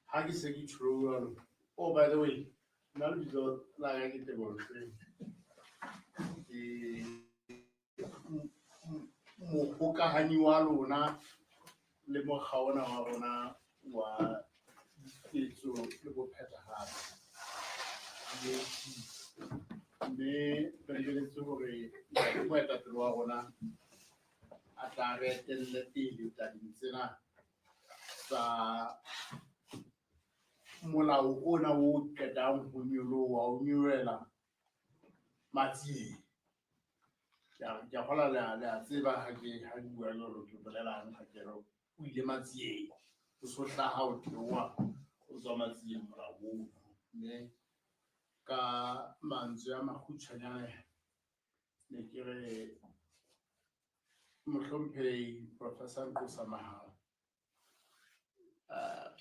Ha ke se ke tjho jwalo. Oh, by the way, nna lebitso la ka ke Teboho ke mohokahanyi wa lona le mokga ona wa rona wa diketso le bophethahatso. Mme re lebeletse hore moetapele wa rona a tla re etelle pele tabeng tsena tsa molao ona o qetang ho nyoloha, o nyolohela matsieng. Ke a kgolwa le a tseba ha ke bua jwalo ke bolelang ha ke re o ile matsieng. O so hlaha o theoha o tswa matsieng molao ono. Mme ka mantswe a makgutshwanyane ne ke re Mohlomphehi Professor Nqosa Mahao,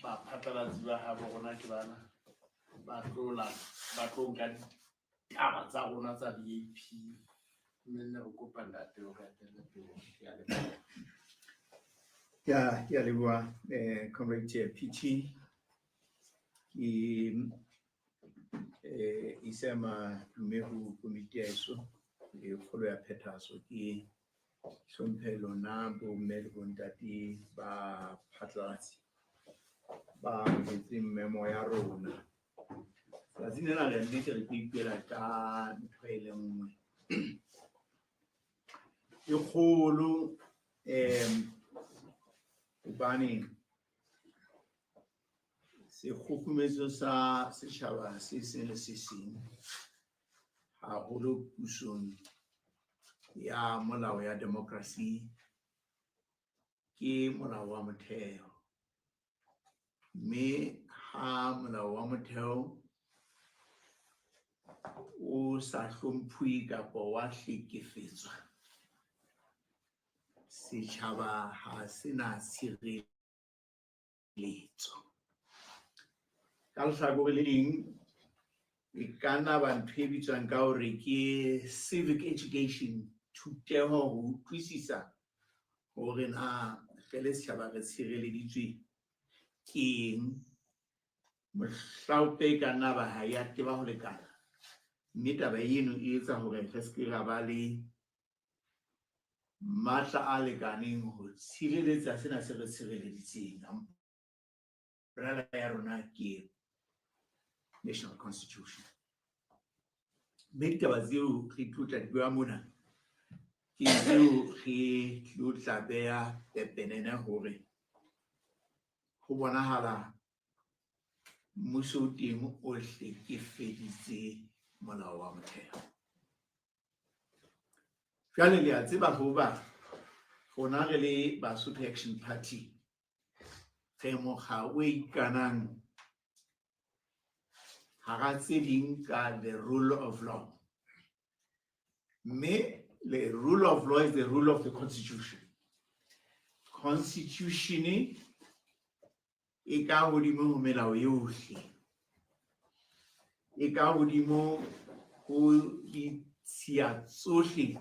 baphatlalatsi ba habo rona ke bana ba tlo nka ditaba tsa rona tsa BAP, mme ne re kopa ntate o re etelle pele. Ke a leboha. Ya, ke a leboha, Comrade PT. Ke isa madume ho komiti ya heso e kgolo ya phethahatso, ke hlomphe lona bomme le bontate ba phatlalatsi ba amohetseng memo ya rona. Tsatsing lena re nnete re tlo ipuela ka ntho e le nngwe e kgolo, hobane sekgukgumetso sa setjhaba se seng le se seng, haholo pusong ya molao ya democracy, ke molao wa motheo. Mme ha molao wa motheo o sa hlomphuwe kapa wa hlekefetswa, setjhaba ha se na tshireletso. Ka lehlakore le leng, e ka nna ba ntho e bitswang ka hore ke civic education, thuteho ho utlwisisa hore na re le setjhaba re tshireleditswe ke eng. Mohlaope e ka nna ba ha ya teba ho lekana, mme taba eno e etsa hore re se ke ra ba le matla a lekaneng ho tshireletsa sena se re tshireleditseng. Umbrella ya rona ke National Constitution. Mme ditaba tseo re tlo tla di bua mona ke tseo re tlo tla beha pepenene hore ho bonahala mmuso o teng o hlekefeditse molao wa motheo. Jwale le a tseba hoba rona re le Basotho Action Party re mokga o ikanang hara tse ding ka the rule of law. Mme the rule of law is the rule of the constitution. Constitution e ka hodimo ho melao yohle. E ka hodimo ho ditshiya tsohle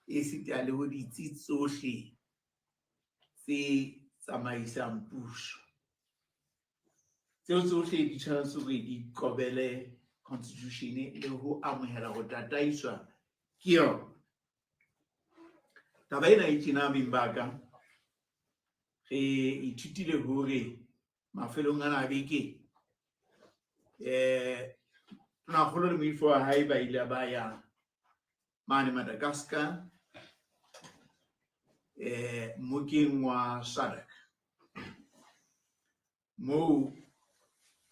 esita le ho ditsi tsohle tse tsamaisang puso. Tseo tsohle di tshwanetse hore di qobele constitution le ho amohela ho tataiswa ke yona. Taba ena e tjena, beng ba ka, re ithutile hore mafelong ana a beke tonakgolo le moifo wa hae ba ile ba ya mane Madagascar, mmokeng wa SADC, moo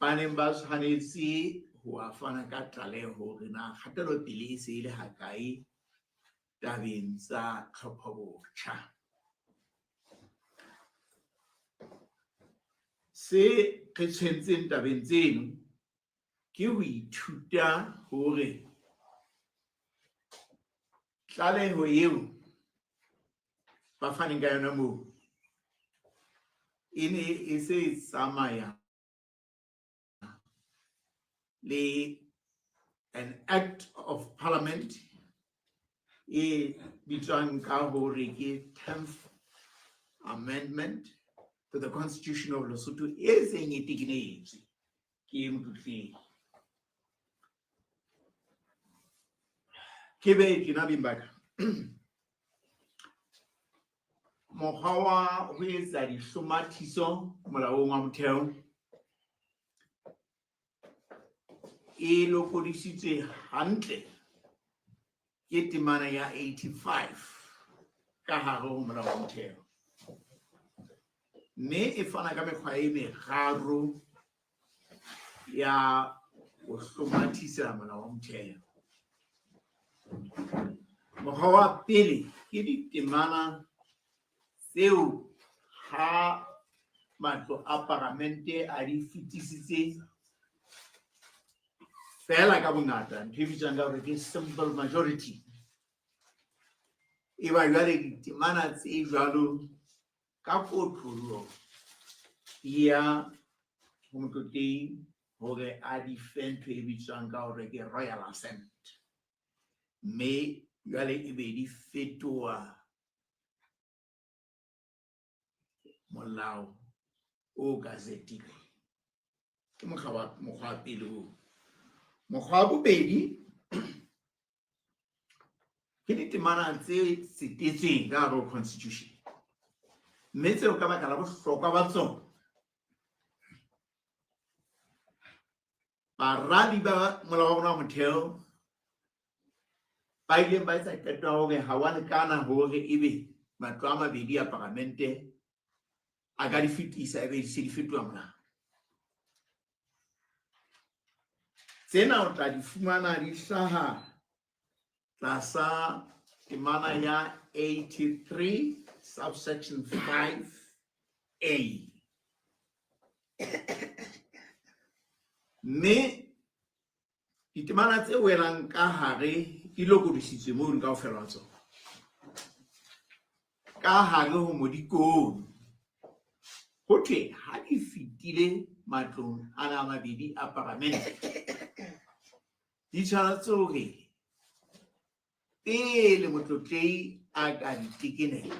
ba neng ba tshwanetse ho a fana ka tlaleho hore na kgatelopele e se e le hakae tabeng tsa tlhophobotjha. Se re tshwentseng tabeng tseno ke ho ithuta hore tlaleho eo ba faneng ka yona moo e ne e se e tsamaya le an act of parliament e bitswang ka hore ke 10th Amendment. to the Constitution of Lesotho e seng e tekenetswe ke motlotlehi. Ke be tjena beng ba ka. Mokgwa wa ho etsa dihlomathiso molaong wa motheo e lokodisitswe hantle ke temana ya 85 ka hare ho molao wa motheo, mme e fana ka mekgwa e meraro ya ho hlomathisa molao wa motheo. Mokgwa wa pele ke ditemana tseo ha matlo a paramente a di fetisitse fela ka bongata, ntho e bitswang ka hore ke simple majority. E ba jwale ditemana tse jwalo ka kotlollo ya ho motlotlehi hore a di fe ntho e bitswang ka hore ke royal assent, mme jwale e be di fetoha molao o gazetilweng. Ke mokgwa wa pele oo. Mokgwa wa bobedi ke ditemana tse tsetetsweng ka hare ho constitution, mme tseo ka baka la bohlokwa ba tsona baradi ba molao wa rona wa motheo ba ileng ba etsa qeto ya hore ha wa lekana hore ebe matlo a mabedi a paramente a ka di fetisa ebe di se di fetoha molao. Tsena o tla di fumana di hlaha tlasa temana ya 83 subsection 5A. Mme ditemana tse welang ka hare di lokodisitswe mono kaofela wa tsona. Ka hare ho modikone ho thwe ha di fetile matlong ana a mabedi a paramente, di tshwanetse hore pele motlotlehi a ka di tekenela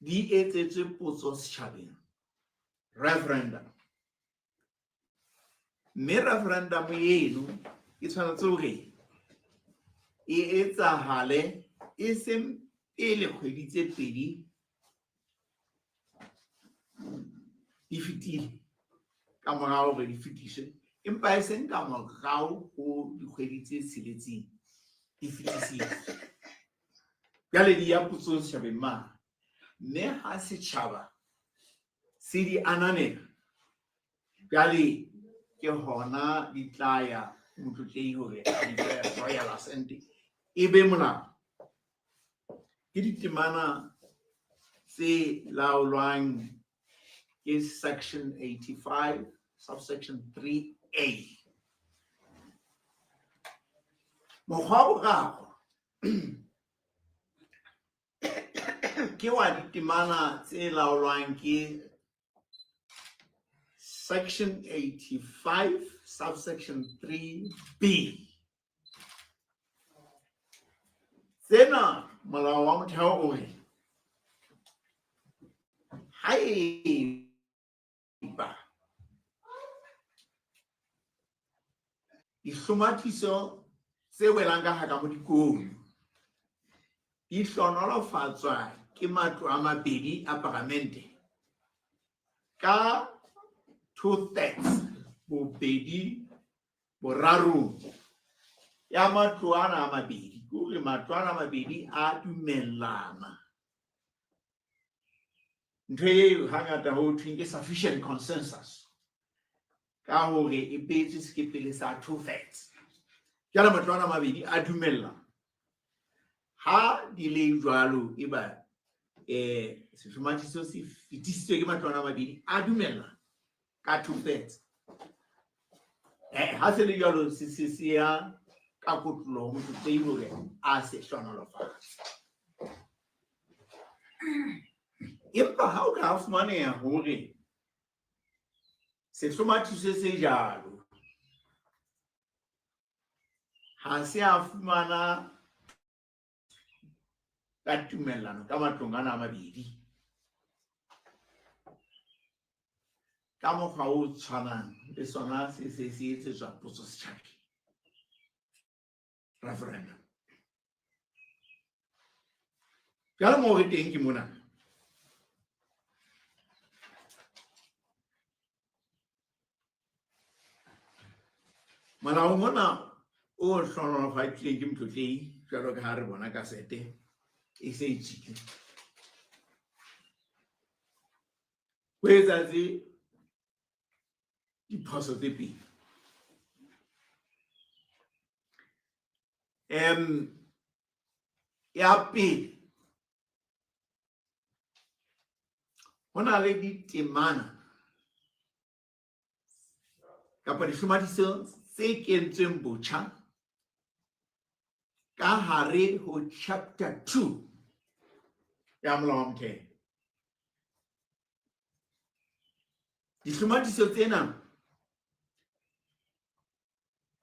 di etsetswe potso setjhabeng, referendum. Mme referendum eno e tshwanetse hore e etsahale e seng pele kgwedi tse pedi di fetile ka morao hore di fetiswe, empa e seng ka morao ho dikgwedi tse tsheletseng di fetisitswe. Jwale di ya potsong setjhabeng mane, mme ha setjhaba se di ananela, jwale ke hona di tla ya motlotlehi hore a di fe royal assent e be molao. Ke ditemana tse laolwang ke section 85 subsection 3A. Mokgwa wa boraro ke wa ditemana tse laolwang ke section 85 subsection 3B. Tsena molao wa motheo o re haeba dihlomathiso tse welang ka hara modikong di hlonolofatswa ke matlo a mabedi a paramente ka 2/3, bobedi borarong ya matlo ana a mabedi, ke hore matlo ana a mabedi a dumellana. Ntho e hangata ho thweng ke sufficient consensus, ka hore e beetswe sekepele sa 2/3. Jwale matlo ana a mabedi a dumellana. Ha di le jwalo, e ba sehlomathiso se fetisitswe ke matlo ana a mabedi a dumellana ka 2/3. Ha se le jwalo, se se se ya ka kotloloho motlotlei hore a se hlohonolofatse. Empa ha o ka fumaneha hore sehlomathiso se jwalo ha se a fumana Ka tumellano ka matlong ana a mabedi. Ka mokgwa o tshwanang le sona se se se etsetswa potso setjhabeng. Referendum. Jwale moo re teng ke mona. Molaong ona o hlohonolofaditsweng ke Motlotlehi jwalo ka ha re bona kasete e se e tswile. Ho etsahetse diphoso tse pedi. Ya pele, ho na le ditemana kapa dihlomathiso tse kentsweng botjha ka hare ho chapter 2 ya Molao wa Motheo. Dihlomathiso tsena,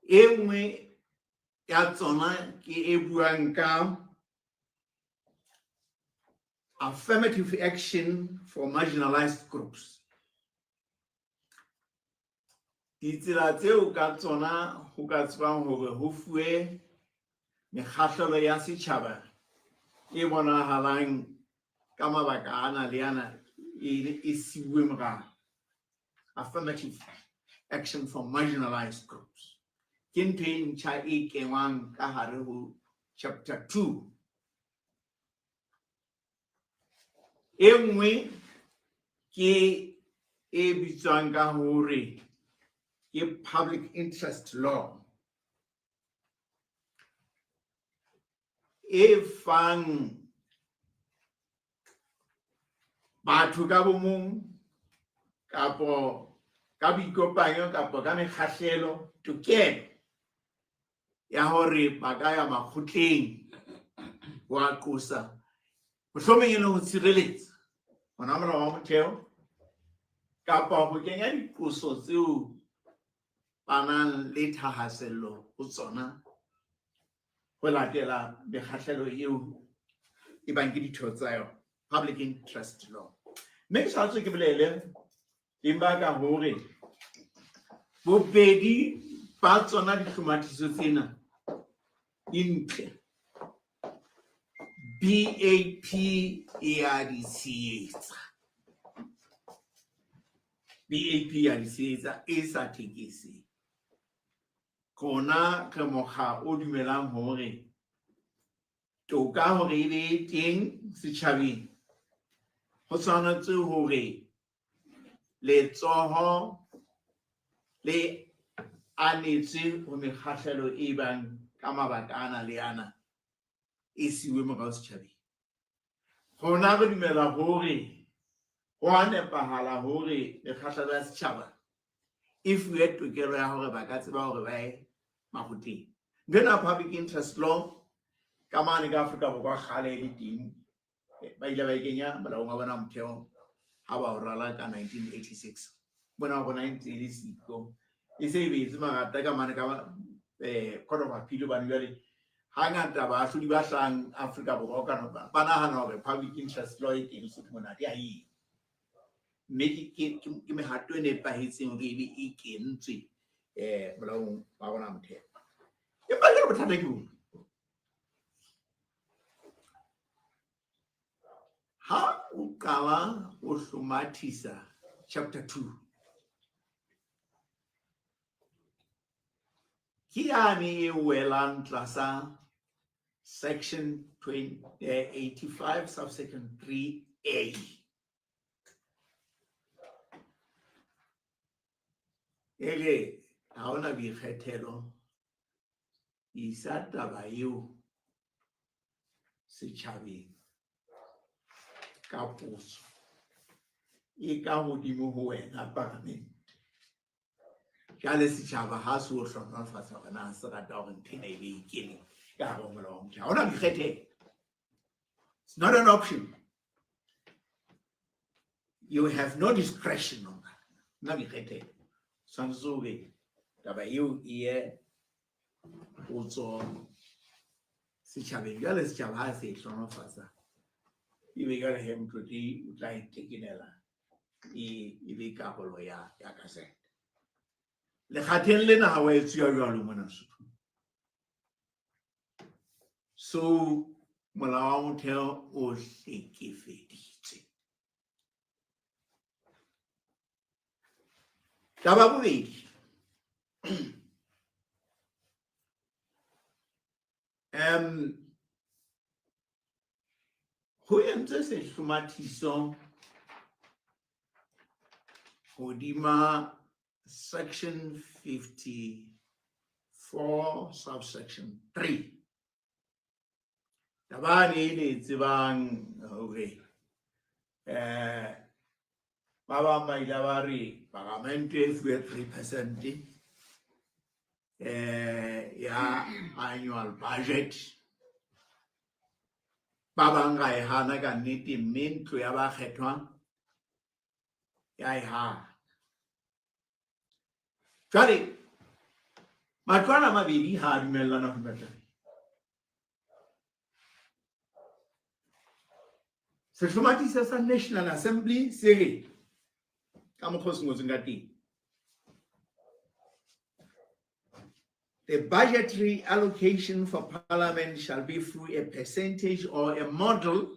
e nngwe ya tsona ke e buang ka affirmative action for marginalized groups. Ditsela tseo ka tsona ho ka tsebang hore ho fuwe mekgahlelo ya setjhaba e bonahalang ka mabaka ana le ana e siuwe morao. Affirmative action for marginalized groups ke ntho e ntjha e kengwang ka hare ho chapter 2. E nngwe ke e bitswang ka hore ke public interest law, e fang batho ka bomong kapo ka boikopanyo kapo ka mekgahlelo tokelo ya hore ba ka ya makgotleng ho a qosa, mohlomong e le ho tshireletsa hona Molao wa Motheo kapa ho kenya diqoso tseo ba nang le thahasello ho tsona ho latela mekgahlelo eo e bang ke ditho tsa yona, public interest law. Mme ke tshwanetse ke bolele teng ba ka hore bobedi ba tsona dihlomathiso tsena di ntle. BAP e a di tshehetsa, BAP ya di tshehetsa e sa thekese. Rona re mokga o dumelang hore toka hore e be teng setjhabeng, ho tshwanetse hore letsoho le anetswe ho mekgahlelo e bang ka mabaka ana le ana e siuwe morao setjhabeng. Rona re dumela hore ho a nepahala hore mekgahlelo ya setjhaba e fuwe tokelo ya hore ba ka tseba hore ba ye makgotleng. Ntho ena public interest law ka mane ka Afrika Borwa kgale e le teng, ba ile ba e kenya molaong wa bona motheo ha ba o rala ka 1986. Bona rona e ntse e le siko, e se e beetse marata ka mane ka Court of Appeal, hobane jwale hangata baahlodi ba hlahang Afrika Borwa ka ba nahana hore public interest law e teng Lesotho mona, di a eo. Mme ke mehato e nepahetseng hore ebe e kentswe molaong wa rona motheo. Empa jwale bothata ke bona, ha o qala o hlomathisa chapter 2, ke yane e welang tlasa section 85 subsection 3A. E re ha hona boikgethelo, isa taba eo setjhabeng ka potso e ka hodimo ho wena paramente. Jwale setjhaba ha se o hlohonolofatsa hore na se rata hore ntho ena e be e kene ka hare ho Molao wa Motheo. Ha hona boikgethelo. It's not an option. You have no discretion on that. Nna boikgethelo. Tshwanetse hore taba eo e ye potso Setjhabeng jwale setjhaba ha se e hlohonolofatsa, ebe jwale he motlotlehi o tla e tekenela e be karolo ya gazette. Lekgatheng lena ha wa etsuwa jwalo mona Lesotho. So molao wa motheo o hlekefeditswe. Taba bobedi, ho entswe sehlomathiso hodima section 54 subsection 3. Taba e le tsebang hore ba bang ba ile ba re paramente e fuwe 3% ya annual budget. Ba bang ra e hana ka nnete, mme ntlo ya bakgethwa ya e hana. Jwale matlo ana a mabedi ha a dumellana ho batla. Sehlomathiso sa National Assembly se re ka mokgwa o se ngotsweng ka teng, the budgetary allocation for Parliament shall be through a percentage or a model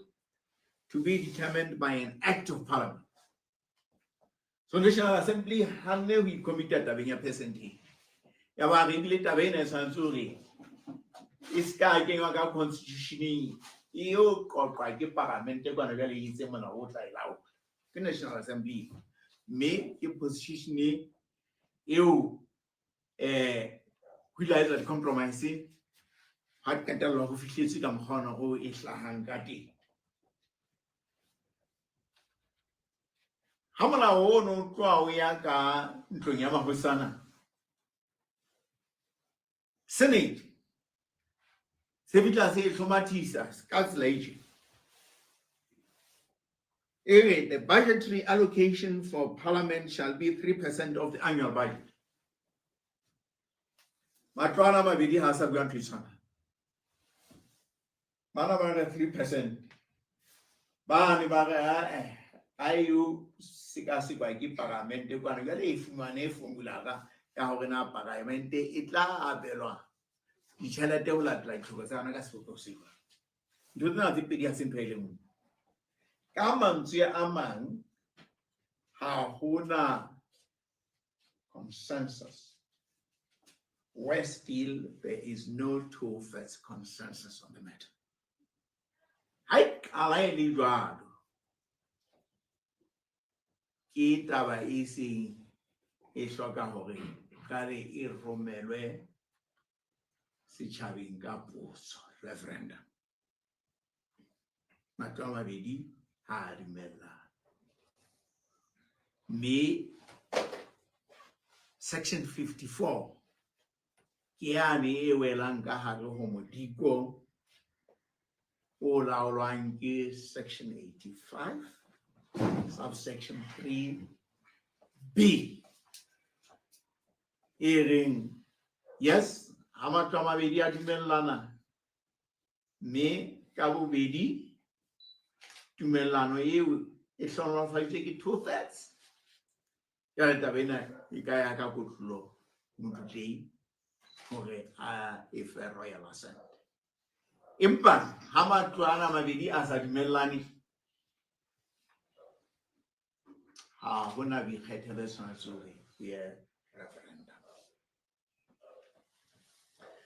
to be determined by an act of Parliament. So National Assembly hanne ho ikomita tabeng ya percentage. Ya ba re ebile taba ena e tshwanetse hore e se ka kenywa ka constitutioneng, e yo qoqwa ke paramente kwana jwale e itse molao o tla e laola. Ke National Assembly. Mme ke position eo ho ile ha etswa di-compromise, ha qetellwa ho fihletswe ka mokgwa ona o e hlahang ka teng. Ha molao ono o tloha o ya ka ntlong ya mahosana, Senate se fihla se hlomathisa ka tsela e tjena. E re, the budgetary allocation for Parliament shall be 3% of the annual budget. Matlo ana a mabedi ha a sa bua ntho e tshwanang. Bana ba re 3%. Bane ba re a yo sekasekwa ke paramente kwana jwale e fumane formula ya hore na paramente e tla abelwa ditjhelete ho latela ditlhoko tsa yona ka sebopeho se jwang. Ntho tsena tse pedi ha se ntho e le nngwe. Ka mantswe a mang, ha hona consensus. Where still there is no two-thirds consensus on the matter. Ha e qala e le jwalo, ke taba e seng e hloka hore kare e romelwe setjhabeng ka potso, referendum. Matlo a mabedi ha a dumellana. Mme section 54 ke yane e welang ka hare ho modiko o laolwang ke section 85 subsection 3B e reng yes, ha matlo a mabedi a dumellana, mme ka bobedi tumellano eo e hlohonolofaditswe ke 2/3, jwale taba ena e ka ya ka kotlolo motlotlehi hore a e fe royal assent. Empa ha matlo ana a mabedi a sa dumellane, ha hona boikgethelo e tshwanetse hore ho ye referendum.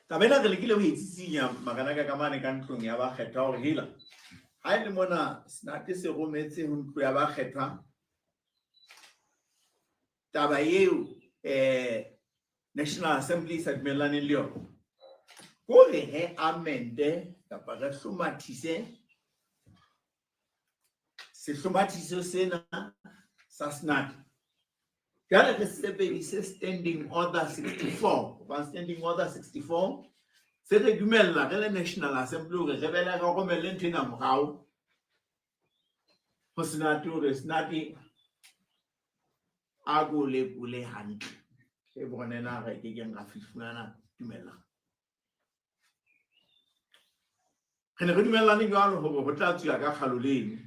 Taba ena re lekile ho e tsitsinya makanaka ka mane ka ntlong ya bakgethwa hore hela ha e le mona Senate se rometse ho ntlo ya bakgethwa taba eo National Assembly e sa dumellaneng le yona, kore re amende kapa re hlomathise sehlomathiso sena sa Senate. Jwale re sebedise Standing Order 64, hobane Standing Order 64 se re dumella re le National Assembly hore re bele re romelle ntho ena morao ho Senate hore Senate a ko lekole hantle re bone na re ke keng ra fumana tumellano. Re ne re dumellane jwalo hore ho tla tsuwa ka kgalo leno.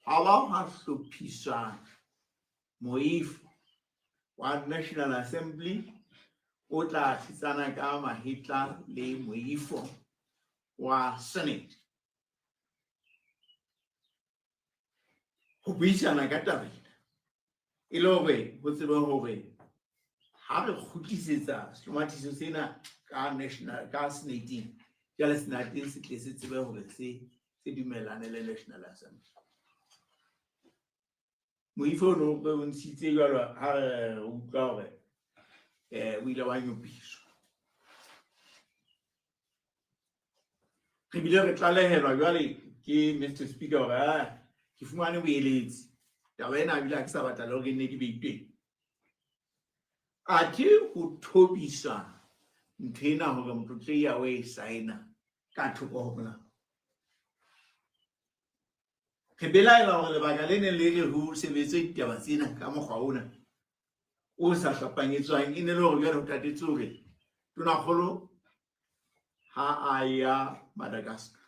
Ha ba ha hlophiswa moifo wa National Assembly o tla thetsana ka mahetla le moifo wa Senate ho buisana ka taba ena e le hore ho tsebe hore ha re kgutlisetsa sehlomathiso sena ka national ka Senate jwale Senate se tle se tsebe hore se dumellane le National Assembly. Moifo o ne o ntshitse jwalo ha re utlwa hore o ile wa nyopiswa. Re bile re tlalehelwa jwale ke Mr Speaker hore ke fumane boeletsi. Taba ena ebile ha ke sa batla le hore e nne ke beitweng. Athe ho thobisa ntho ena hore Motlotlehi a o e saena ka thoko ho molao. Re belaela hore lebaka le neng le re ho sebetswe ditaba tsena ka mokgwa ona o sa hlapanyetswang e ne le hore jwale ho tatetse hore tonakgolo ha a ya Madagascar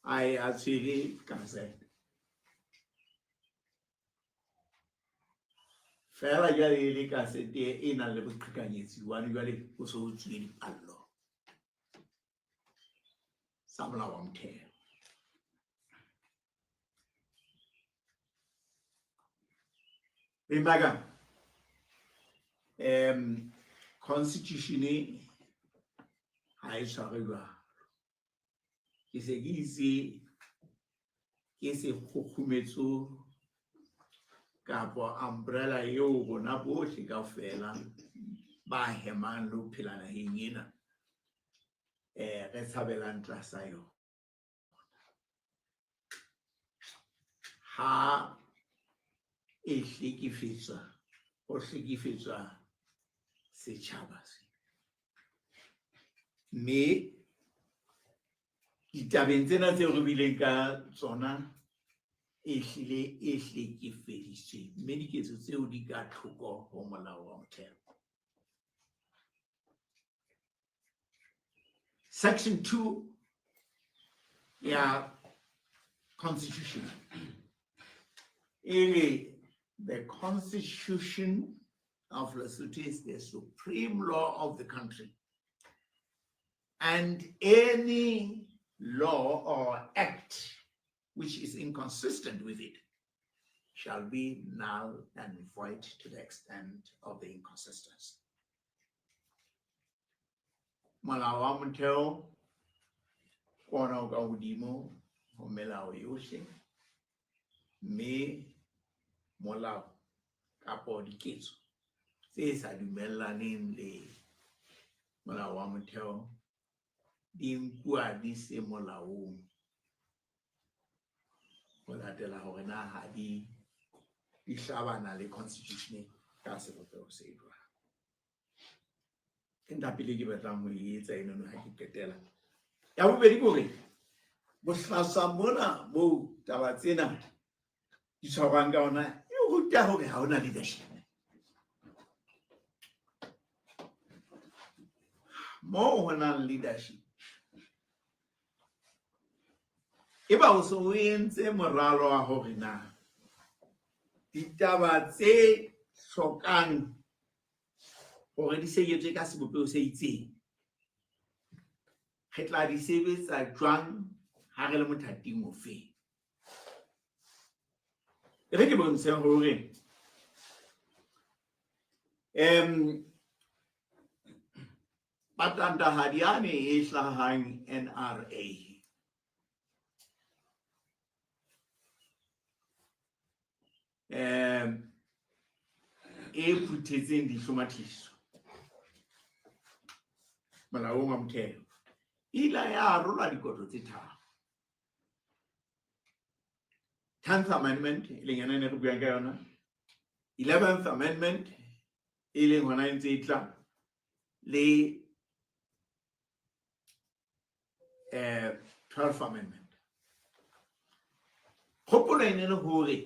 a ye a tshwere gazette. Feela jwale e le kasete e nang le boqhekanyetsi hobane jwale ho se ho tswile dipallo tsa molao wa motheo. Beng ba ka, constitution ha e tshware jwalo. Ke se ke itse ke sekgukgumetso kapa umbrella eo rona bohle kaofela ba hemang le ho phela naheng ena re tshabelang tlasa yona. Ha e hlekefetswa, ho hlekefetswa setjhaba se. Mme ditabeng tsena tseo re bileng ka tsona e hlile e hlekefeditswe, mme diketso tseo di ka thoko ho molao wa motheo. Section 2 ya Constitution e re the Constitution of Lesotho is the supreme law of the country, and any law or act which is inconsistent with it shall be null and void to the extent of the inconsistency. Molao wa motheo ke ona o ka hodimo ho melao yohle, mme molao kapo diketso tse sa dumellaneng le molao wa motheo di nkuwa di se molaong ho latela hore na ha di hlabana le constitution ka sebopeho se jwang. Ke ntho ya pele ke batlang ho e etsa enono ha ke qetela. Ya bobedi ke hore bohlaswa mona moo taba tsena di tshwarwang ka ona e ruta hore ha hona leadership. Moo ho nang leadership, eba o se o entse moralo wa hore na ditaba tse hlokang hore di sebetswe ka sebopeho se itseng, re tla di sebetsa jwang ha re le mothating ofe. E re ke bontshe hore patantahadi yane e hlahang NRA e phuthetseng dihlomathiso molaong wa motheo e ile ya arolwa dikotlo tse tharo. 10th Amendment e leng yona e ne re buang ka yona, 11th Amendment e leng hona e ntse e tla le 12th Amendment. Kgopolo e ne le hore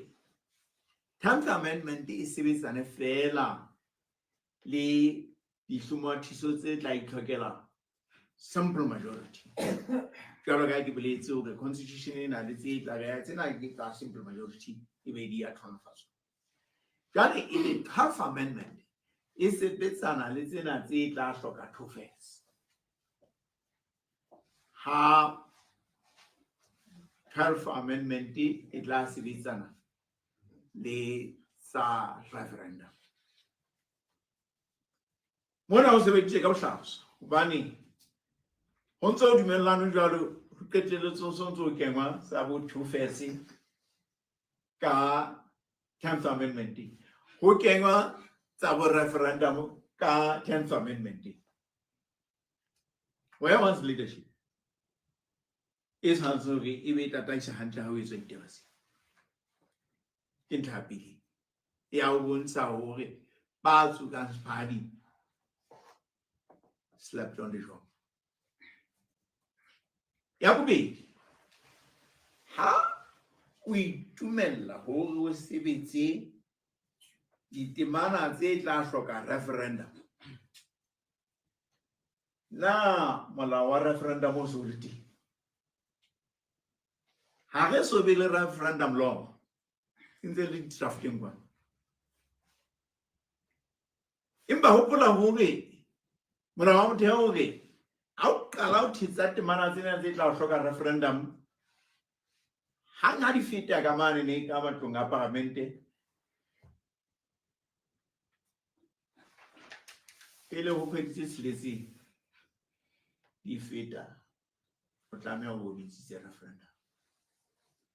10th Amendment e sebetsane fela le dihlomathiso tse tla itlhokela simple majority. Jwalo ka ha ke boletse hore constitution e na le tse tla beha tsena ke tsa simple majority e be di a tlhonofatswa. Jwale e le 12th amendment e sebetsana le tsena tse tla hloka two thirds. Ha 12th amendment e tla sebetsana le tsa referendum. Mona ho sebeditse ka bohlaswa hobane ho ntse ho dumellano jwalo ho qetelletse ho so ntse ho kengwa sa bo two thirds ka 10th amendment, ho kengwa tsa bo referendum ka 10th amendment. Where was leadership e tshwanetse hore e be e tataisa hantle ha o etswa ditaba tse? Ke ntlha ya pele ya ho bontsha hore ba tsokang sephadi slept on the job. Ya bobedi, ha o itumella hore o sebetse ditemana tse tla hloka referendum, na molao wa referendum o so le teng? Ha re so be le referendum law, e ntse le drafteng kwana. Empa hopola hore molao wa motheo hore ha o qala o thetsa temana tsena tse tla o hloka referendum, hang ha di feta ka mane ne ka matlong a paramente, pele ho kgwedi tse tsheletseng di feta, o tlameha ho bitsitse referendum.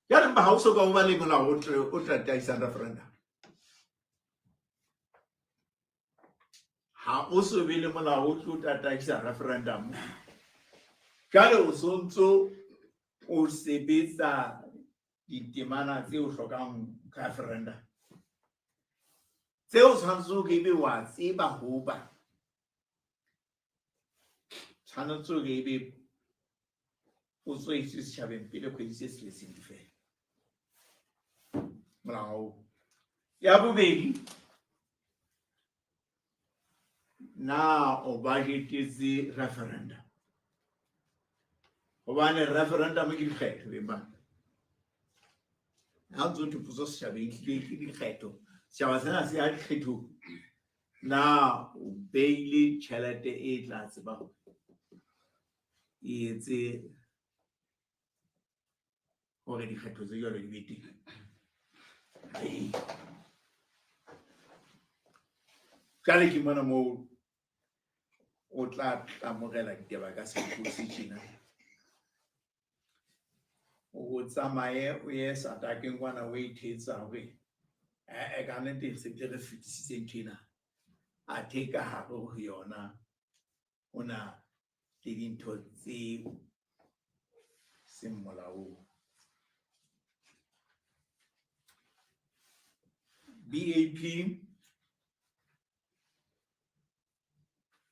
Jwale empa ha o soka o ba le molao o tla tataisang referendum, ha o so be le molao o tlo tataisa referendum, jwale o so ntso o sebetsa ditemana tse o hlokang referendum tseo tshwanetse o ebe wa tseba hoba tshwanetse o ebe o tswetse setjhabeng pele kgwedi tse tsheletseng di fela. Molao ya bobedi, na o budgetetse referendum? Hobane referendum ke dikgetho beng ba ha ntse o thopotso setjhabeng, ehlile ke dikgetho, setjhaba sena se ya dikgethong. Na o beile tjhelete e tla tseba hore e etse hore dikgetho tse jwalo di be teng? Jwale ke mona moo o tla tlamogela ditaba ka sebopo se tjena, o tsamaye o ye satakeng kwana o ithetsa hore ee ka nnete se ke re fetisitse ntho ena, athe ka hare ho yona ho na le dintho tse seng molaong. BAP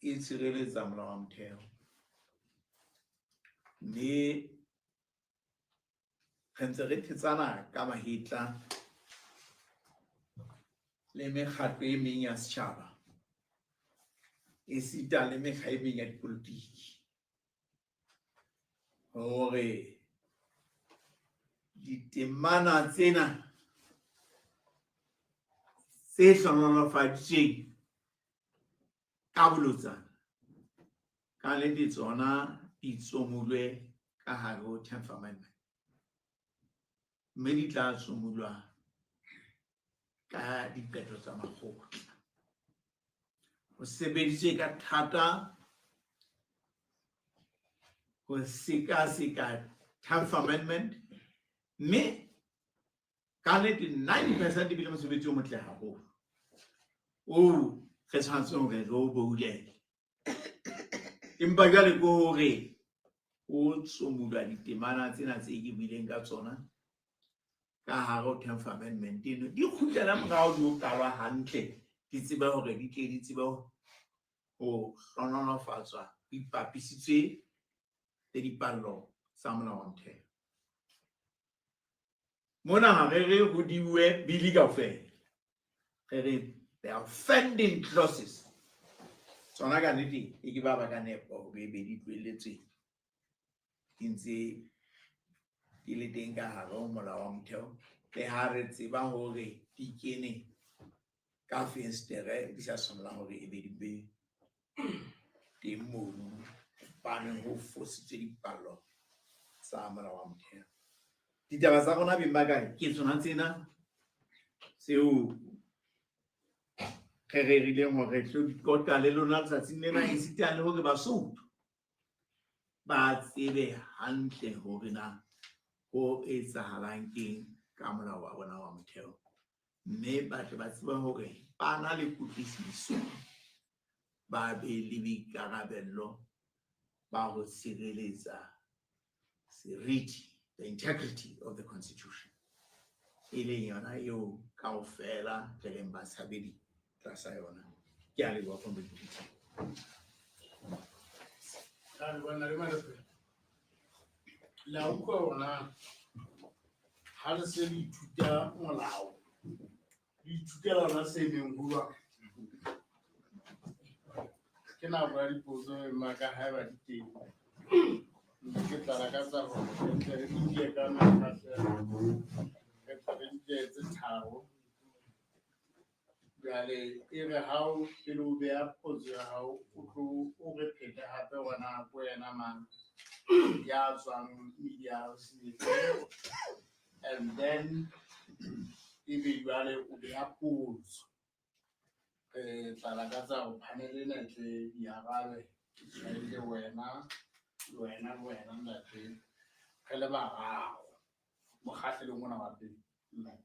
e tshireletsa molao wa motheo, mme re ntse re thetsana ka mahetla le mekgatlo e meng ya setjhaba esita le mekga e meng ya dipolotiki hore ditemana tsena tse hlohonolofaditsweng ka bolotsana ka nnete tsona di tsomulwe ka hare ho 10th amendment, mme di tla tsomulwa ka diqeto tsa makgotla. Ho sebeditswe ka thata ho sekaseka 10th amendment, mme ka nnete 90% ebile mosebetsi o motle haholo oo re tshwanetseng hore re o boulele. Empa jwale ke hore o tsomulwa ditemana tsena tse ke buileng ka tsona ka hare ho 10th amendment eno, di kgutlela morao, di o kalwa hantle, di tsebe hore di tle di tsebe ho hlohonolofatswa, di ipapisitswe le dipallo tsa molao wa motheo. Mona ha re re ho diuwe bili kaofela, re re the offending clauses tsona ka nnete e ke ba ba ka nepo hore e be di tlohelletswe. di ntse di le teng ka hare ho molao wa motheo, le ha re tseba hore di kene ka fensetere di sa tshwanela hore e be di be teng mono hobane ho fositswe dipallo tsa molao wa motheo. Ditaba tsa rona beng ba kae ke tsona tsena tseo re rerileng hore re tlo di qoqa le lona letsatsing lena, esita le hore Basotho ba tsebe hantle hore na ho etsahalang keng ka molao wa bona wa motheo, mme ba tle ba tsebe hore ba na le kutlwisiso, ba be le boikarabello ba ho tshireletsa seriti, the integrity of the constitution, e leng yona eo kaofela re leng batshabedi tlasa yona. Ke a leboha, Comrade Mokete. A re bona le Malepe. Le a utlwa hore na ha le se le ithuta molao, le ithutela ona se neng ho jwang. Ke nako ya dipotso maka haeba di teng. Mme ke tla lakatsa hore re tle re di ka mekgahlelo, re tle re di tse tharo. Jwale e re ha o pele o beha potso ya hao, o tlo o re phete hape hore na ke wena mang ya tswang media house efe. And then ebe jwale o beha potso. Re tla lakatsa hore panel ena e tle di arabe, le wena, le wena, le wena ntate, re le bararo mokgahlelong ona wa pele. Mme.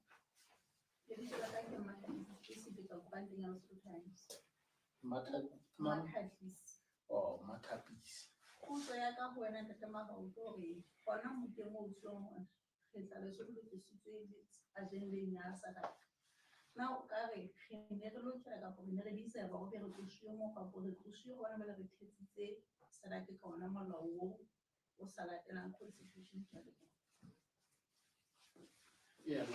Lebitso la ka ke Mmathabisi, ke sebetsa koranteng ya Lesotho Times. Mmathabisi. Oh, Mmathabisi. Potso ya ka ho wena Ntate Mahao ke hore hona mokeng o utlwang hore re tla Lesotho le tlositswe agendeng ya SADC. Na o ka re re ne re lokela kapa re ne re deserve hore be re tlosiwe moo kapa re tlosiwe hobane jwale re thetsitse SADC ka ona molao oo o sa latelang constitution? Ke a leboha. Yeah.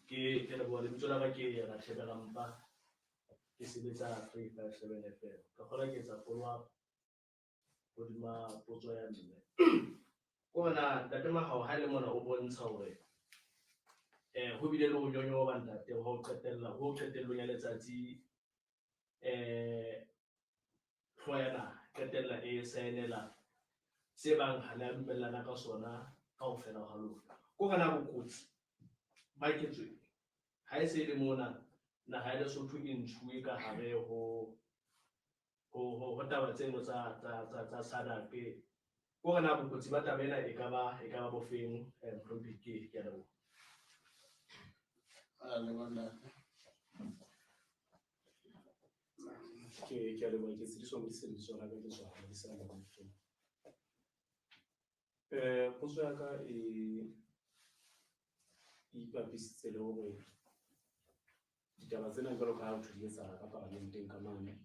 Ke leboha. Lebitso la ka ke Rathebe Rampa, ke sebetsa 357 FM. Ka kgona ke etsa follow up hodima potso ya mme. Ko na Ntate Mahao, ha e le mona o bontsha hore ho bile le ho nyonyoba ntate ho qetella ho qetellong ya letsatsi hlooho ya naha qetella e saenela se bang ha le a dumellana ka sona kaofela ha lona. Ko hona bokotsi ba ketso e ha e se e le mona naha ya Lesotho e ntshuwe ka hare ho taba tseno tsa SADC. Ko hona bokotsi ba taba ena e ka ba bofeng, mohlomphehi? Ke a leboha. A leboha ntate. Ke a leboha. Ke Tshediso Modise, lebitso la ka ke tswa Modisa Mofokeng. Potso ya ka e ipapisitse le hore ditaba tsena jwalo ka ha ho thwe di etsahala ka paramenteng ka mane,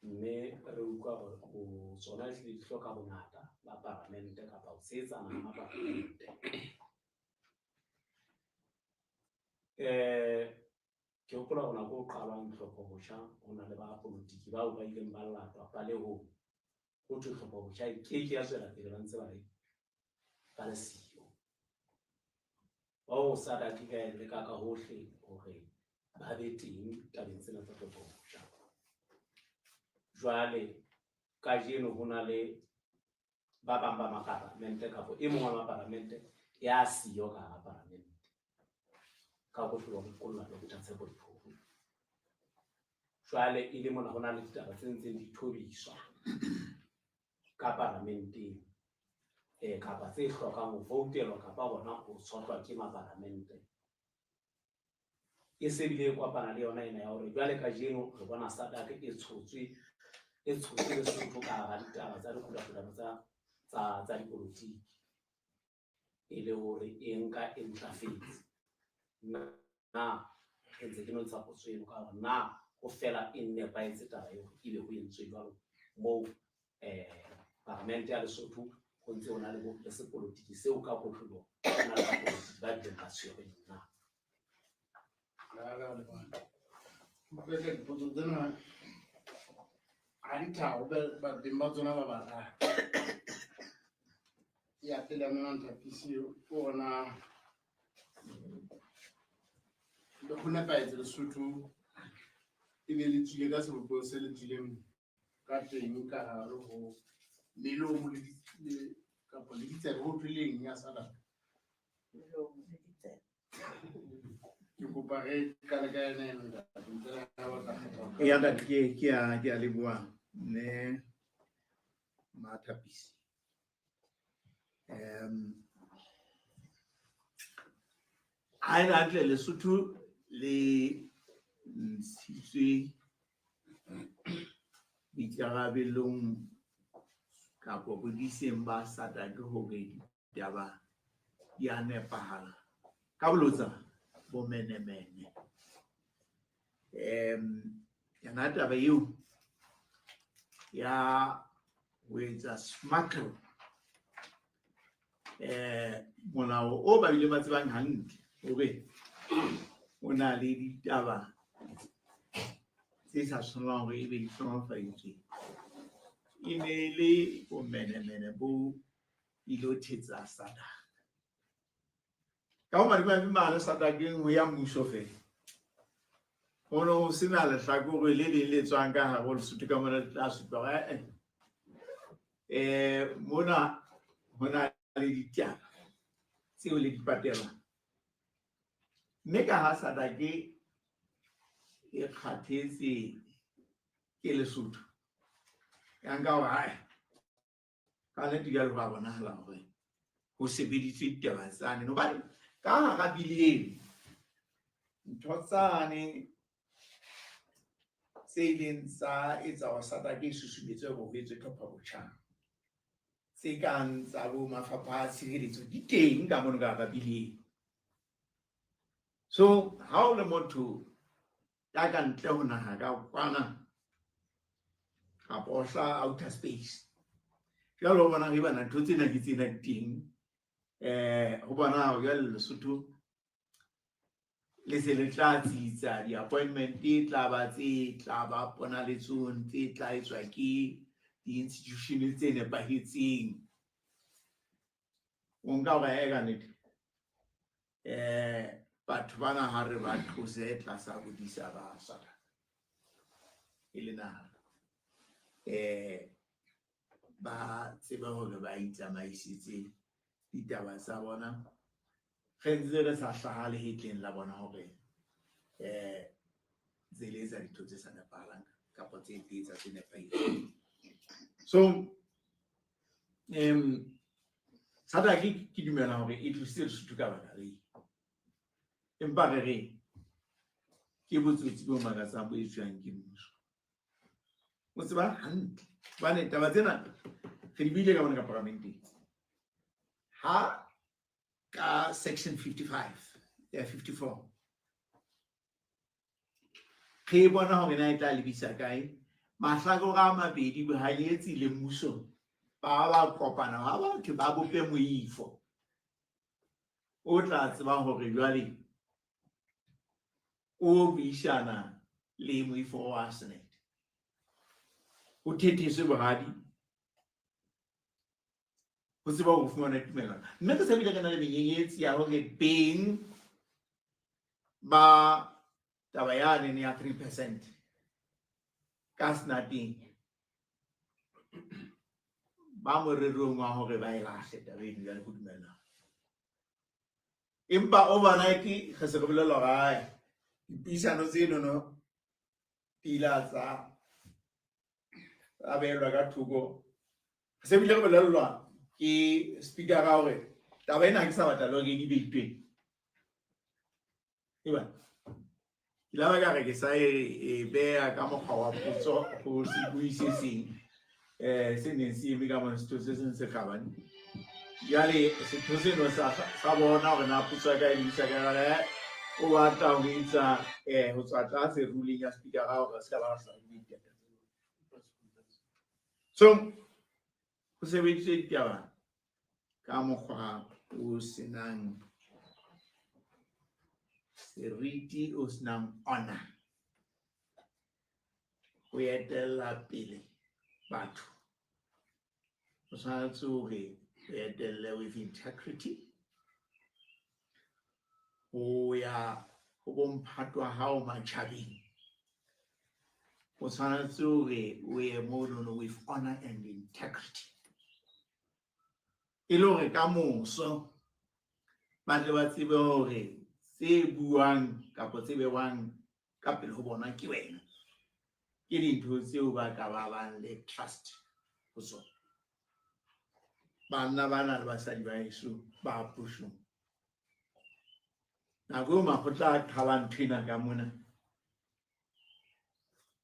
mme re utlwa hore ho tsona ehlile di hloka bongata ba paramente kapa ho tshehetsana ha paramente. Ke hopola hore nako o qalwang tlhopho botjha, ho na le ba politiki bao ba ileng ba latwa palehong, ho thwe tlhopho botjha e ke ke ya tswela pele ba ntse ba le siyo. Bao SADC ka e leka ka hohle hore ba be teng tabeng tsena tsa tlhopho botjha. Jwale kajeno ho na le ba bang ba maparamente kapa e mong wa maparamente ya siyo ka hara paramente ka ho hlolwa ho kolla Dr. Tshepo Diphoko. Jwale e le mona ho na le ditaba tse ntseng di thobiswa ka paramenteng kapa tse hlokang ho voutelwa kapa hona ho tshohlwa ke maparamente. E se bile e kopana le yona ena ya hore jwale kajeno re bona SADC e tshotswe Lesotho ka hara ditaba tsa dikgulakgulano tsa dipolotiki, e le hore e nka e ntlafetse. Na re ntse ke no ntsha potso eno ka hore na ho fela e nepahetse taba eo ebe ho entswe jwalo moo paramente ya Lesotho ho ntse ho na le sepolotiki seo ka kotloloho ho na le bapolotiki ba bileng ba tshwerweng na? A leboha. Utlwe dipotso tsena ha di tharo beng ba tsona ba bararo. Ya pele ya Mantapisi ke ona le ho nepahetse Lesotho e be le tswile ka sebopeho se le tswileng ka teng ka hare ho melomo le kapa le ditsebe ho thwe leng ya SADC. Ke kopa re qale ka yena eno ntate, ntle le ha ba ka kgetha ho Ya ntate, ke a leboha mme Mathapisi. Ha e le hantle Lesotho le ntshitswe boikarabelong kapa bodiseng ba SADC hore ditaba di a nepahala ka bolotsa bomenemene. Yona taba eo ya ho etsa smuggle molao o ba bileng ba tsebang hantle hore o na le ditaba tse sa tshwanelang hore ebe di hlohonolofaditswe, e ne e le bomenemene bo ilo thetsa SADC. Ka ho madimabe mane SADC ho ya mmuso fela. Ho no ho sena lehlakore le leng le tswang ka hare ho Lesotho ka mona le tla supa hore, mona ho na le ditaba tseo le di patelang. Mme ka ha SADC e kgathetse ke Lesotho, ya nka hore hai, ka nnete jwale ho a bonahala hore ho sebeditswe ditaba tsane. Hobane ka hara bili eno, ntho tsane tse ileng tsa etsa hore SADC e susumetswe hore ho etswe tlhopho botjha, tse kang tsa bo mafapha a tshireletso di teng ka mono ka hara bili eno. So ha o le motho ya ka ntle ho naha ka kwana kapa o hlaha outer space, jwale o bona re bana ntho tsena ke tsena di teng. Ho bona hore jwale Lesotho le se le tla tsitsa di-appointment e tla ba tse tla ba ponaletsong tse tla etswa ke di-institution tse nepahetseng. O nka hore e ka nnete batho bana ha re ba tlose tlasa bodisa ba SADC e le naha, ba tsebe hore ba itsamaisetse ditaba tsa bona, re ntse re sa hlaha lehetleng la bona hore ntse le etsa dintho tse sa nepahalang kapa tse etsa tse nepahetseng. So SADC ke dumela hore e tlositse Lesotho ka baka leo, empa re re ke botsotsi bo makatsang bo etswang ke mmuso. O tseba hantle hobane taba tsena re di buile ka mona ka paramenteng. Ha ka section 55 ya 54 re bona hore na e tla lebisa kae, mahlakore a mabedi bohanyetsi le mmuso ba ba kopana ha batho ba bope moifo o tla tseba hore jwale o buisana le moifo wa Senate, o thetheswe bohadi ho tseba ho fumana tumellano. Mme re sa bile re na le menyenyetsi ya hore beng ba taba yane ya 3% ka Senateng ba morerong wa hore ba e lahle taba eno jwale ho dumellana. Empa overnight re se re bolellwa hore hai, dipuisano tsenono di ile tsa behelwa ka thoko. Re se bile re bolellwa ke speaker hore taba ena ha ke sa batla le hore e debate-we. Eba ke la ba ka re ke sa e beha ka mokgwa wa potso ho sebui se seng se neng se eme ka mona, setho se seng se kgabane. Jwale setho seno sa bona hore na potso ya ka e lebisa ka yona, o batla ho etsa ho tswa tlase ruling ya speaker hore se ka ba sa debate. So ho sebediswe ditaba ka mokgwa o senang seriti, o senang honor, ho etella pele batho. O tshwanetse hore O etelle with integrity. Ho ya ho bomphato wa hao matjhabeng. O tshwanetse hore o ye monono with honor and integrity. E le hore ka moso ba tle ba tsebe hore tse buang kapa tse bewang ka pele ho bona ke wena. Ke dintho tseo ba ka ba bang le trust ho tsona. Banna bana le basadi ba heso ba pusong. Nako eo makgotla a qhalang nthwena ka mona.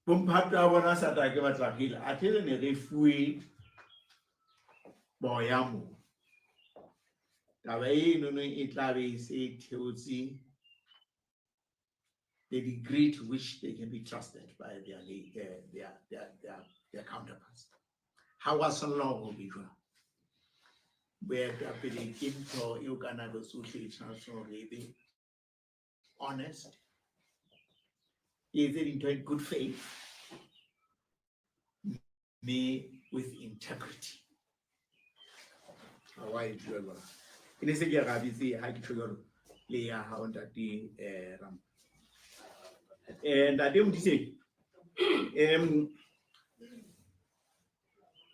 Bomphato a bona sa tla ke batla hela. Athe re ne re fuwe boya moo. Taba enono e tla be e se e theotse the degree to which they can be trusted by their counterparts. Ha wa tshwanela hore ho be jwalo. Boetapele ke ntho eo ka nako tsohle e tshwanetse hore e be honest, e etse dintho in good faith, mme with integrity. Ha wa e jwalo. E ne se ke rabitse ha ke tjho jwalo le ya hao ntate Rampa. Ntate Modise,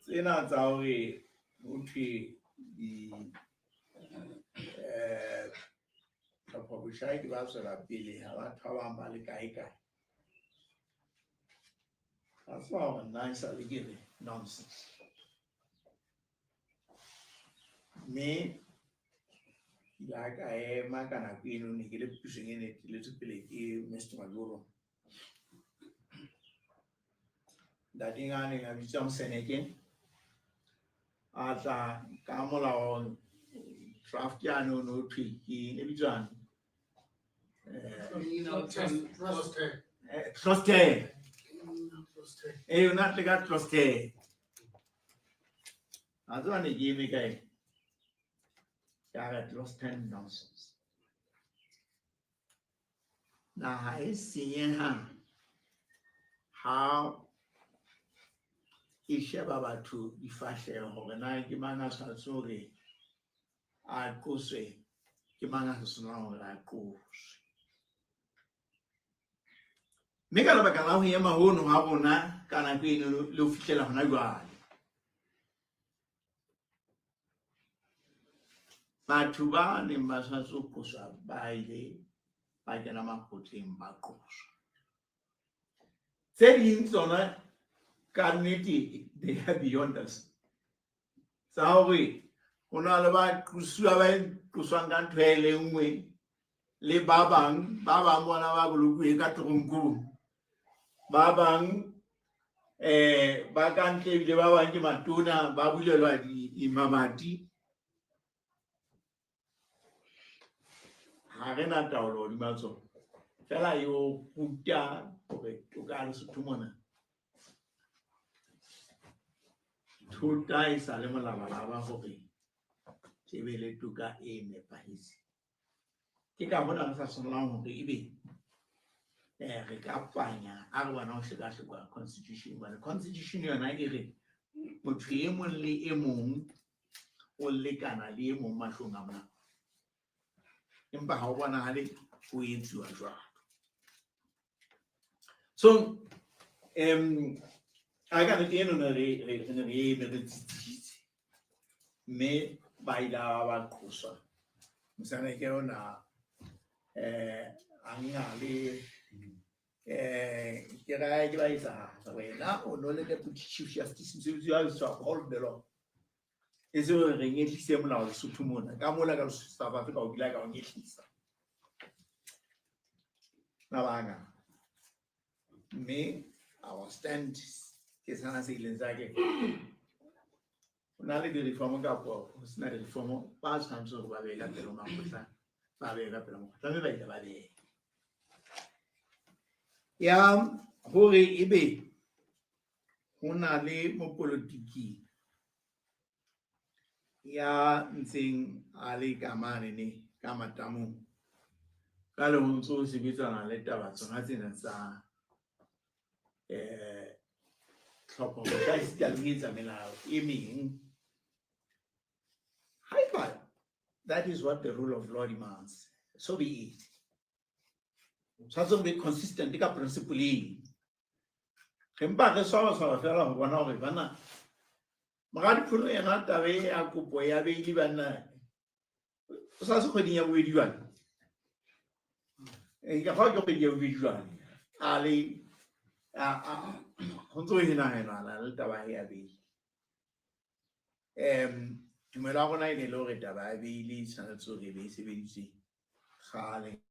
tsena tsa hore ho thwe di tlhopho botjha ke ba tswela pele ha batho ba bang ba le kae kae. Ha tseba hore nna e sale ke re nonsense. Mme ke ile ka ema ka nako eno ne ke le pusong e ne eteletswe pele ke Mr. Majoro. Ntate a neng a bitswa Moseneke a tla ka molao draft yane o no thwe ke e bitswang? Clause 10. Eh, o na tle ka clause 10. A tseba ne ke eme kae? Ka re clause 10 nonsense. Naha e senyeha ha e sheba batho difahleho hore na ke mang a tshwanetse hore a qoswe, ke mang a sa tshwanelang hore a qoswe. Mme ka lebaka la ho ema hono ha rona ka nako eno le ho fihlela hona jwale, batho ba neng ba tshwanetse ho qoswa ba ile ba kena makgotleng ba qoswa. Tse ding tsona ka nnete they are beyond us. Tsa hore ho na le ba qosuwa ba qoswang ka ntho e le nngwe le ba bang, ba bang bona ba bolokuwe ka toronkong. Ba bang ba ka ntle ebile ba bang ke matona ba bulelwa mamati. Ha re na taolo hodima tsona. Feela e o ruta hore toka ya Lesotho mona. Thota e sa le molabalaba hore e be le toka e nepahetseng. Ke ka hona re sa tshwanelang hore ebe re ka panya a re bona ho hlekahlekwa constitution. Hobane constitution yona e re motho e mong le e mong o lekana le e mong mahlong a molao. Empa ha o bonahale ho etsuwa jwalo. So a ka nnete eno ne re ne re eme re tsitsitse. Mme ba ile ba ba qoswa. Moseneke ona a nka le ke raya ke ba etsa wena o no le deputy chief justice mosebetsi wa tswa Paul Belong. E se hore re nyehlise molao Lesotho mona. Ka mola ka South Africa o kile ka o nyehlisa. Mabanga. Mme our stand ke sena se ileng sa ke. Ho na le di-reform kapa ho sena di-reform ba tshwanetse hore ba behe ka pele ho makgotla, ba behe ka pele ho makgotla, mme ba ile ba beha. Ya hore ebe ho na le mopolotiki ya ntseng a le ka mane ne ka matamong ka le ho ntso ho sebetsana le taba tsona tsena tsa tlhopho ka esita le ho etsa melao e meng. Haeba that is what the rule of law demands, so be it. Tshwanetse ho be consistent ka principle eo. Re mpa re swabaswaba fela ho bona hore bana Moradi Pholo yena taba e ya kopo ya beili banna o sa se kgweding ya bobedi jwale. Ka fao ke kgwedi ya bobedi jwale. A le ho ntso ho henahenana le taba ya beili. Tumelo ya rona e ne le hore taba ya beili e tshwanetse hore e be e sebeditswe kgale.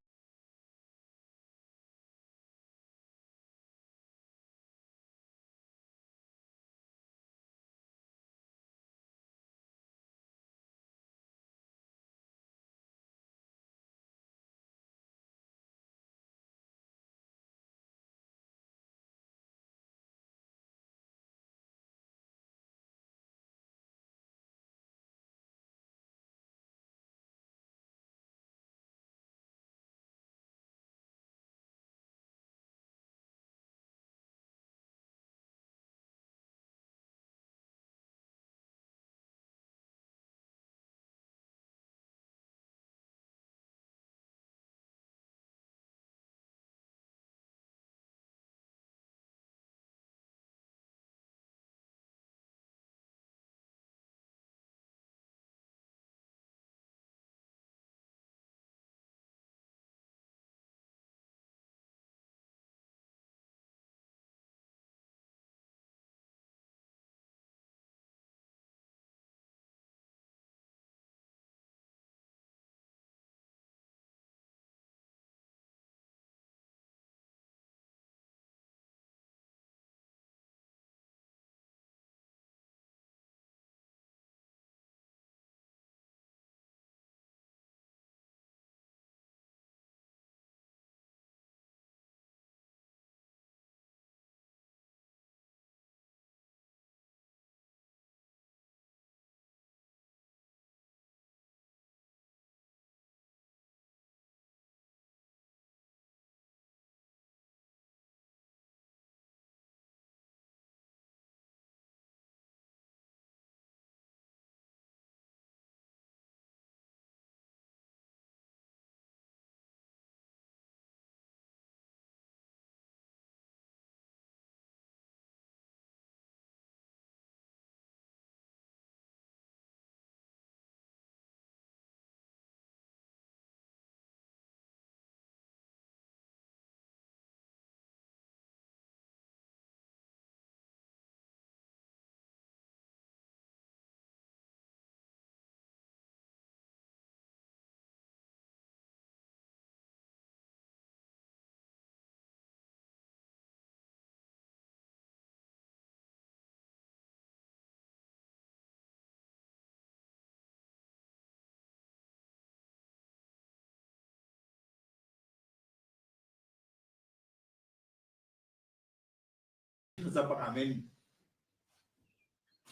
Tsa parliament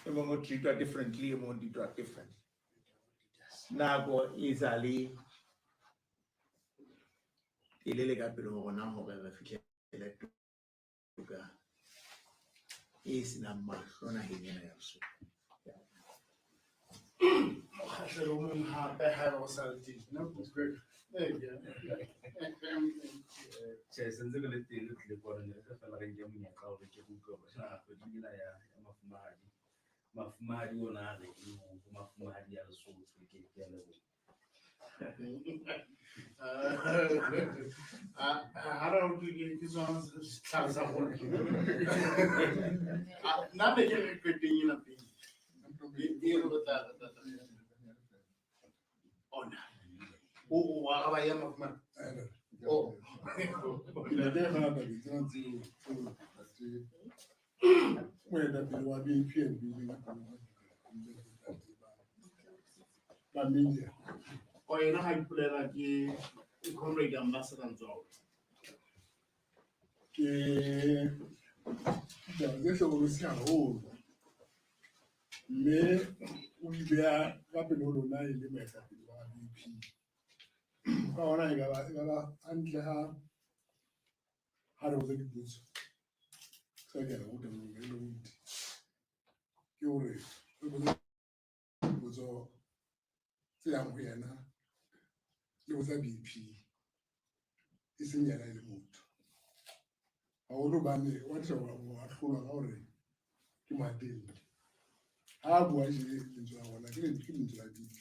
e mong o treatwa differently, e mong o treatwa differently. Nako e sa le telele ka pele ho rona hore re fihlele toka e senang mahlo naheng ena ya Lesotho. Mokgahlelo o mong hape haeba o sa le teng. Nna ke utlwe. Tjhe, sentse re le teng re tlile kwano, ne re tla fela re nke monyetla hore ke re utlwe hore na kgweding ena ya mafumahadi, mafumahadi ona a reng ho mafumahadi a Lesotho. Ke a leboha. Ha re utlwe ke tsona setlhare sa gore. Nna ne ke re qeteng ena pele. E re tla ona. O araba ya mafumahadi. Oh. Ntate gape tsena tseo ntate moetapele wa BPNB le ba media. O yena ha ipolela ke Comrade Ambassador Nzwawo. Ke ditaba tse hlokolosi haholo, mme o ibeha ka pele ho lona e le moetapele wa BP. Ka hona e ka ba hantle ha re botsa dipotso. Sa ke a ruta mo re le ruti. Ke hore re botse dipotso tse yang ho yena le ho tsa BP, e seng yena e le motho. Haholo hobane wa atisa ho ahlolwa ka hore ke mohatelldi. Ha a bua tje, lentswe la bona ke lentswe la BP,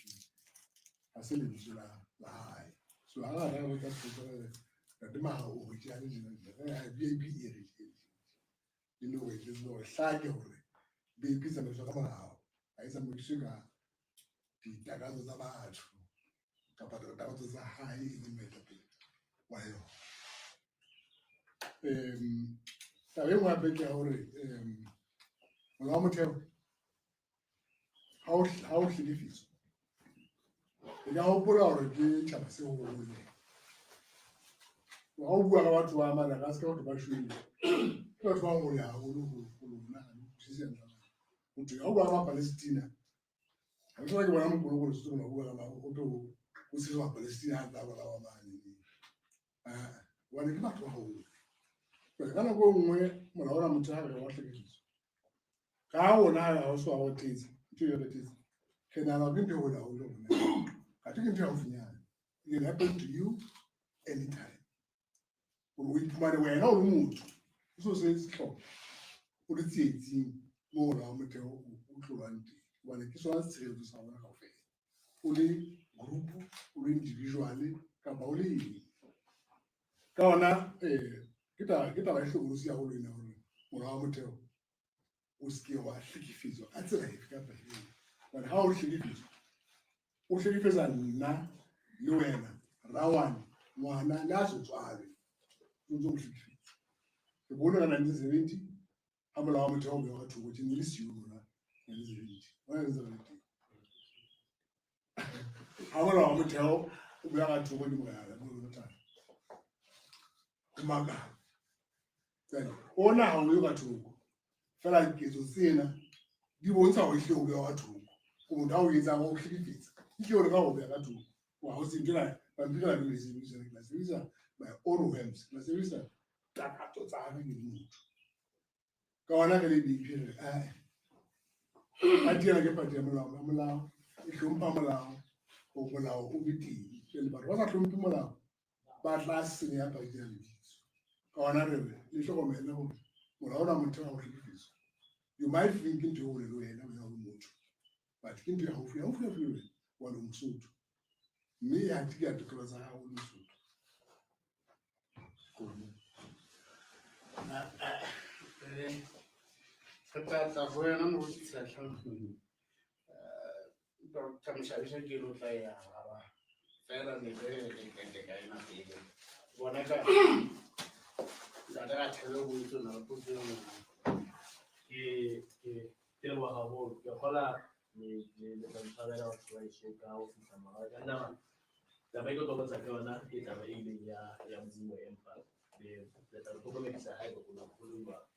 ha se lentswe la hae. So hangata ha re ka sepotsa re re Ntate Mahao o re tjena le tjena le tjena, re re BAP e re tje le tje le le hore le tsebe hore hlake hore BAP e tsamaiswa ka molao, ha e tsamaiswe ka ditakatso tsa batho kapa ditakatso tsa hae e leng moetapele wa yona. Taba e nngwe hape ke ya hore molao wa motheo ha o hlekefetswa, e ka hopola hore ke tjhaba se hole. Ha o bua ka batho ba Madagascar, batho ba shwele, ke batho ba hole haholo ho lona, ha le utlwisise hantle. Ho thwe ha o bua ka Mapalestina, ha ke soka ke bona mokoloko Lesotho mona o bua ka ho thwe ho tshehetswa Mapalestina a ntse a bolawa mane. Hobane ke batho ba hole. Jwale ka nako e nngwe molao ona motho ha re wa hlekefetswa, ka rona ha o so wa o thetsa, ntho e re thetsa, re nahana hore ke ntho e hole haholo rona. Athe ke ntho e haufinyana. It can happen to you anytime. Hore o iphumane wena o le motho, o so se sehlopha, o le tsietsing moo molao wa motheo o tlolwang teng. Hobane ke sona tshireletso sa rona kaofela. O le group, o le individual, kapa o le eng. Ka hona ke taba e hlokolosi haholo ena hore molao wa motheo o se ke wa hlekefetswa ka tsela efe kapa efe. Hobane ha o hlekefetswa, o hlekefetsa nna le wena, rawane, ngwana le a so tswalwe, o ntso mo hlekefetsa. Re bone ka 1970 ha molao wa motheo o behwa ka thoko, tje ne le siyo lona 1970. Hona re ntse re le teng. Ha molao wa motheo o behwa ka thoko ke morena Jonathan, ho makala. Jwale ona ha o yo ka thoko, fela diketso tsena di bontsha hore ehlile o behwa ka thoko. O motho ha o etsang o hlekefetsa, ehlile o leka ho beha ka thoko. Wa ho se ntho pampiri la le sebedisa, ke la sebedisa my own whims, ke la sebedisa takatso tsa ka ke le motho. Ka hona re le BP re re party ena ke party ya molao, e hlompha molao, hore molao o be teng. Jwale batho ba sa hlomphe molao ba tla senya party ya lebitso. Ka hona re re le hlokomele hore molao ona motheo ha o hlekefetswa. You might think ke ntho e hole le wena, wena o le motho, but ke ntho e haufi, haufi, haufi le wena, hobane o Mosotho. Mme e hatika tokelo tsa hao o le Mosotho. Re tla tla ho yona moruti Tshehla. Dr. Moshabisha ke lo tla e araba. Fela ne re re qete ka ena pele. Bona ka ntate Rathebe o bontse o na le potso e nngwe. Ke leboha haholo. Ke kgola le tla ntshwarela batho ba heso ka ho fihla morao. Ka nna taba e ke tlo botsa ka yona ke taba e ileng ya bua, empa le tla re hlokomedisa haeba ho ne ho le jwalo.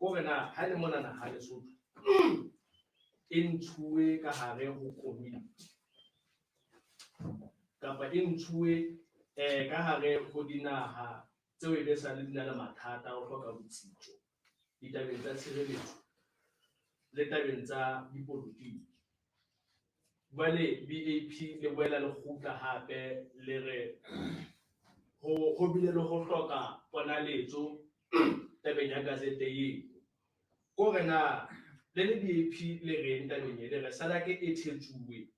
Hore na ha le mona naha Lesotho e ntshuwe ka hare ho komiti kapa e ntshuwe ka hare ho dinaha tseo e be sa le di na le mathata a ho hloka botsitso ditabeng tsa tshireletso le tabeng tsa dipolotiki. Jwale BAP le boela le kgutla hape le re ho bile le ho hloka ponaletso tabeng ya gazette eo. Kore na le le BAP le reng tabeng e, le re SADC e thetsuwe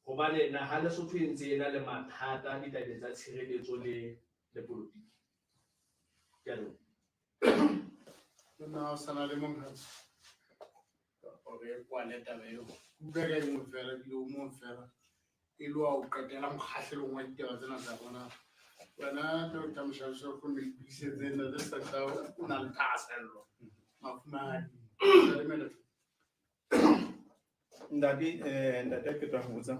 hobane naha Lesotho e ntse e na le mathata ditabeng tsa tshireletso le polotiki. Ke a leboha. Nna o sana le monghadi. Hore kwale taba eo. Utlwa ka e nngwe fela, ebile o mong fela. E le wa ho qetela mokgahlelong wa ditaba tsena tsa rona. Wena Dr. Moshabisha o kgone ho ipuisetse ntate Sehla o na le thahasello mafumahadi. Ntate, ntate ke tla ho botsa.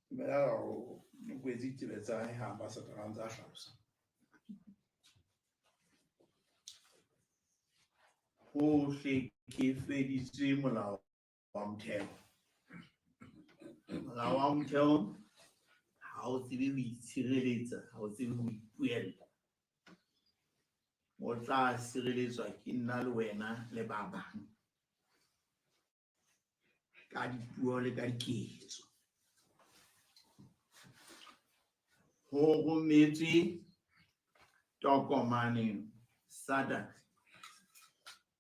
Dumela o kwetse ditsebe tsa hae ha ambassador a ntse a hlalosa. Ho hlekefeditswe molao wa motheo. Molao wa motheo ha o tsebe ho itshireletsa, ha o tsebe ho ipuella. O tla sireletswa ke nna le wena le ba bang. Ka dipuo le ka diketso. Ho rometswe tokomane SADC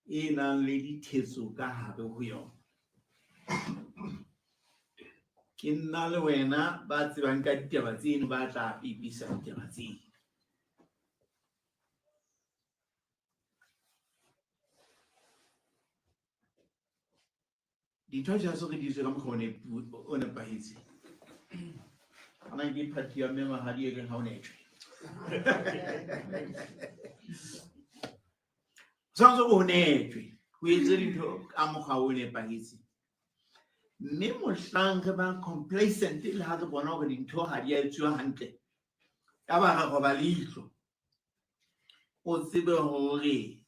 e nang le dithetso ka hare ho yona. Ke nna le wena ba tsebang ka ditaba tseno ba tla pepesa ditaba tseno. Dintho di so re di etswe ka mokgwa o nepahetseng. Ana ke party ya mme mahadi e reng ha o netjwe. Tshwanetse ho netjwe, ho etswe dintho ka mokgwa o nepahetseng. Mme mohlang re ba complacent le ha re bona hore dintho ha di a etsuwa hantle, ya ba re roba leihlo, o tsebe hore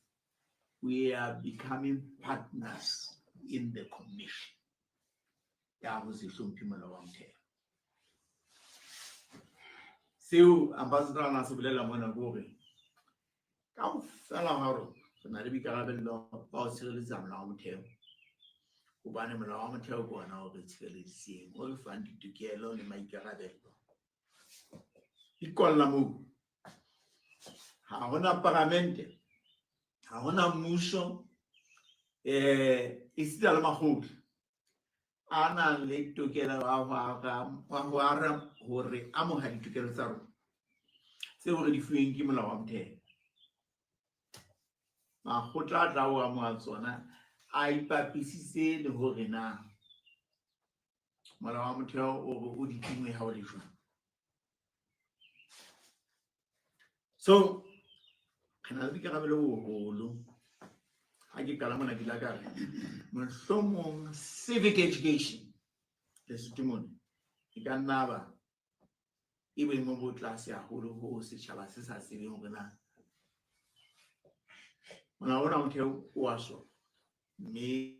we are becoming partners in the commission ya ho se hlomphe molao wa motheo. Seo ambassador a na se bolela mona ke hore kaofela ha rona re na le boikarabello ba ho tshireletsa molao wa motheo, hobane molao wa motheo ke ona o re tshireleditseng, o re fang ditokelo le maikarabello. Di kwalla moo. Ha hona paramente, ha hona mmuso, esita le makgotla a nang le tokelo ya hore amoha ditokelo tsa rona tseo re di fuweng ke molao wa motheo. Makgotla a tla o amoha tsona a ipapisitse le hore na molao wa motheo o re o di tingwe ha o le jwang. So re na le boikarabelo bo boholo. Ha ke qala mona ke ile ka re mohlomong civic education Lesotho mona e ka nna ba e boemong bo tlase haholo ho setjhaba se sa tsebeng hore na molao ona wa motheo o wa sona, mme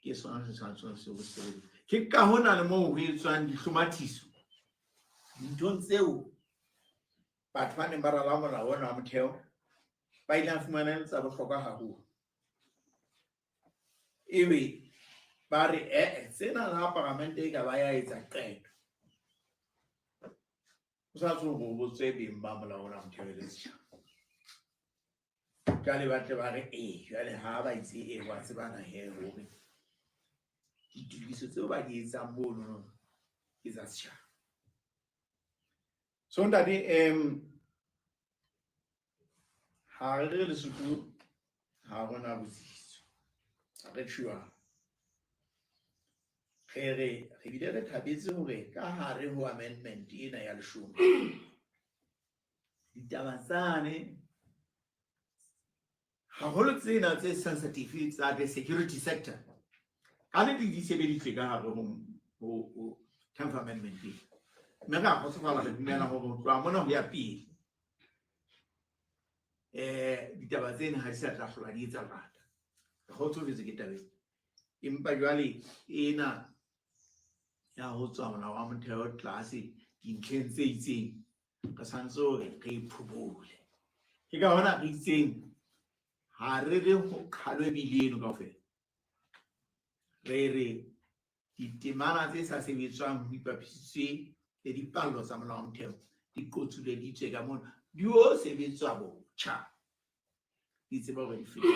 ke sona se tshwanetseng se o sebedise. Ke ka hona le moo ho etswang dihlomathiso dinthong tseo batho ba neng ba rala molao ona wa motheo ba ile ba fumana e le tsa bohlokwa haholo. Ebe ba re tsena ha paramente e ka ba ya etsa qeto, o sa tswe hore o botswe beng ba molao ona wa motheo le setjhaba. Jwale ba tle ba re ee, jwale ha ba itse ee, wa tsebana he hore ditokiso tseo ba di etsang mono ke tsa setjhaba. So ntate, ha re re Lesotho ha hona botsitso, ha re tjho. Re re re bile re thabetse hore ka hare ho amendment ena ya 10 ditaba tsane haholo tsena tse sensitive tsa the security sector ka nnete di sebeditswe ka hare ho 10th amendment ena. Mme re a kgotsofala, re dumela hore ho tloha mona ho ya pele ditaba tsena ha di sa tla hlola di etsa lerata. Re kgotsofetse ke taba ena. Empa jwale ena ya ho tswa molao wa motheo tlase dintlheng tse itseng re tshwanetse hore re e phobole. Ke ka hona re itseng ha re re ho qhalwe bili eno kaofela, re re ditemana tse sa sebetswang ho ipapisitswe le dipallo tsa molao wa motheo di qotsuleditswe ka mona, di o sebetswa botjha, di tseba hore di feta.